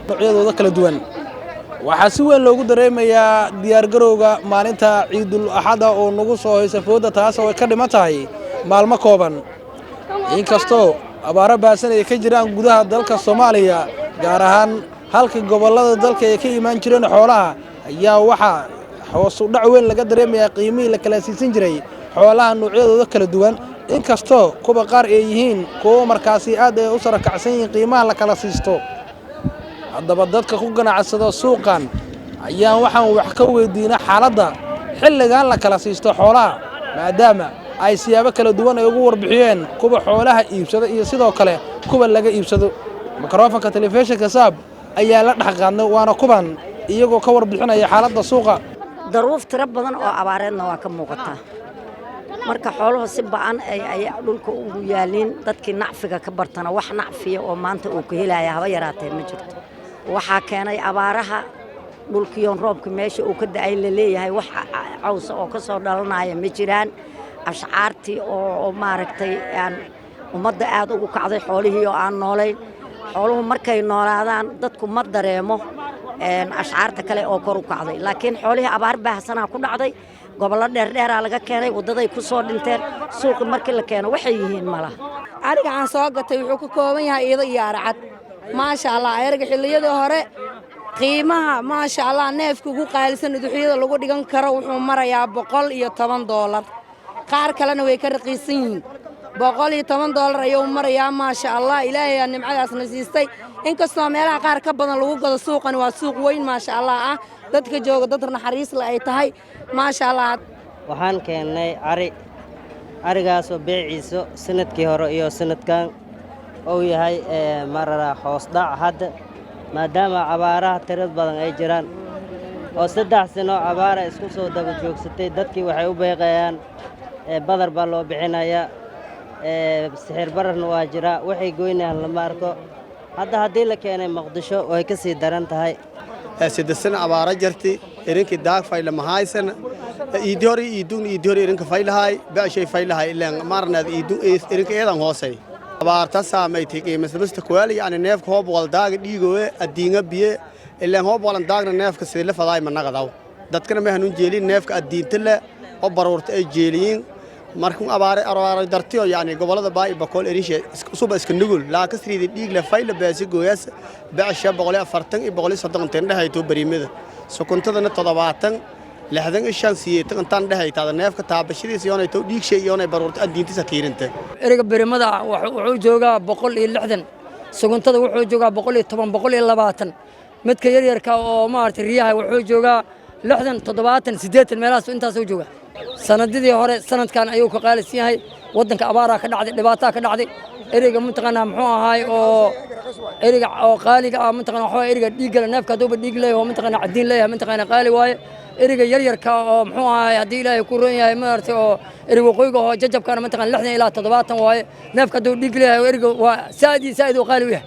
Noocyadooda kala duwan waxaa si weyn loogu dareemayaa diyaargarowga maalinta Ciidul Axada oo nagu soo haysa fooda, taas oo ay ka dhiman tahay maalmo kooban. Inkastoo abaaro baahsan ay ka jiraan gudaha dalka Soomaaliya, gaar ahaan halka gobollada dalka ay ka imaan jireen xoolaha, ayaa waxaa hoos u dhac weyn laga dareemayaa qiimihii la kala siisan jiray xoolaha noocyadooda kala duwan, inkastoo kuwa qaar ay yihiin kuwo markaasi aad ay u sara kacsan yihiin qiimaha la kala siisto. Haddaba, dadka ku ganacsada suuqan ayaan waxaan wax ka weydiinay xaaladda xilligan la kala siisto xoolaha, maadaama ay siyaabo kala duwan ay ugu warbixiyeen kuwa xoolaha iibsada iyo sidoo kale kuwa laga iibsado. Mikrofonka telefishinka Saab ayaa la dhex qaadnay, waana kuban iyagoo ka warbixinaya xaaladda suuqa. Daruuf tiro badan oo abaareedna waa ka muuqataa. Marka xooluhu si ba'an ay dhulka ugu yaaliin, dadkii nacfiga ka bartana wax nacfiya oo maanta uu ka helaya haba yaraatee ma jirto. Waxaa keenay abaaraha, dhulkiyoon roobka meesha uu ka da'ay la leeyahay, wax cawsa oo ka soo dhalanaya ma jiraan. Ashcaartii oo maaragtay aan ummadda aad ugu kacday, xoolihii oo aan noolayn. Xooluhu markay noolaadaan dadku ma dareemo ashcaarta kale oo kor u kacday, laakiin xoolihii abaar baahsanaa ku dhacday. Gobollo dheerdheeraa laga keenay, waddaday ku soo dhinteen. Suuqi markii la keeno waxay yihiin malaha. Ariga aan soo gatay wuxuu ka kooban yahay ido iyo aracad, maasha Allah. Ariga xilliyadii hore qiimaha, maasha Allah, neefka ugu qaalisan uduxyada lagu dhigan karo wuxuu marayaa $110. Qaar kalena way ka raqiisan yihiin. $110 ayuu marayaa, maasha Allah. Ilaahay nimcadaasna siistay, inkastoo meelaha qaar ka badan lagu gado. Suuqani waa suuq weyn, maasha Allah ah. Dadka jooga dad naxariisle ay tahay, maasha Allah. Waxaan keennay ari, arigaasoo beeciiso sanadkii hore iyo sanadkan uu yahay marara hoosdhac hadda, maadaama abaaraha tirad badan ay jiraan oo 3 sano abaara isku soo daba joogsatay. Dadkii waxay u beeqayaan badar baa loo bixinayaa, sixir bararna waa jiraa, waxay goynayaan lama arko. Hadda haddii la keenay Muqdisho way ka sii daran tahay. 3 sano abaara jarti, irinkii daag fayla mahaysan. Iidi hore iidun, iidi hore irinka faylahay, beeshay faylahay, ileen maarnaad iidun irinka eedan hoosay. Abaarta saamaytay qiimasmasta kuwaali, yani neefka hoob wal daaga dhiigowe adiinga biye, ileen hoob walan daagna neefka sidii la fadaay ma naqadaw. Dadkana ma hanuun jeelin neefka adiinta leh oo baruurta ay jeeliyiin. Markun abaare abaare dartiyo, yani gobolada Baa iyo Bakool erinshe suba iska nugul laakasriidi dhiig le fayla beesi gooyaas. Becsha 140 iyo 130 inteen dhehayto bariimada, sukuntadana 70, 65, 80 intaan dhehaytaada neefka taabashadiisa yoonay tow dhiigshay yoonay baruurta adiintiisa kiirinta. Eriga berimada wuxuu joogaa 160, suguntada wuxuu joogaa 110, 120. Midka yaryarka oo maaragtay riyaha wuxuu joogaa 60, 70, 80, meelahaas intaasuu joogaa. Sanadidii hore sanadkan ayuu ka qaalisan yahay. Waddanka abaaraa ka dhacday, dhibaataa ka dhacday. Eriga mataqaanaa muxuu ahaay oo eriga oo qaaliga ah, mataqaanaa waxaa eriga dhiiggale, neefka hadduuba dhiig leeyahay oo mataqaanaa cadiin leeyahay, mataqaanaa qaali waaye. Eriga yaryarka oo muxuu ahaay, haddii Ilaahay ku ron yahay, maaragtay oo eriga waqooyiga oo jajabkana, mataqaana 60 ilaa 70 waaye. Neefka hadduu dhiig leeyahay, eriga waa saa'id iyo saa'id uu qaali u yahay.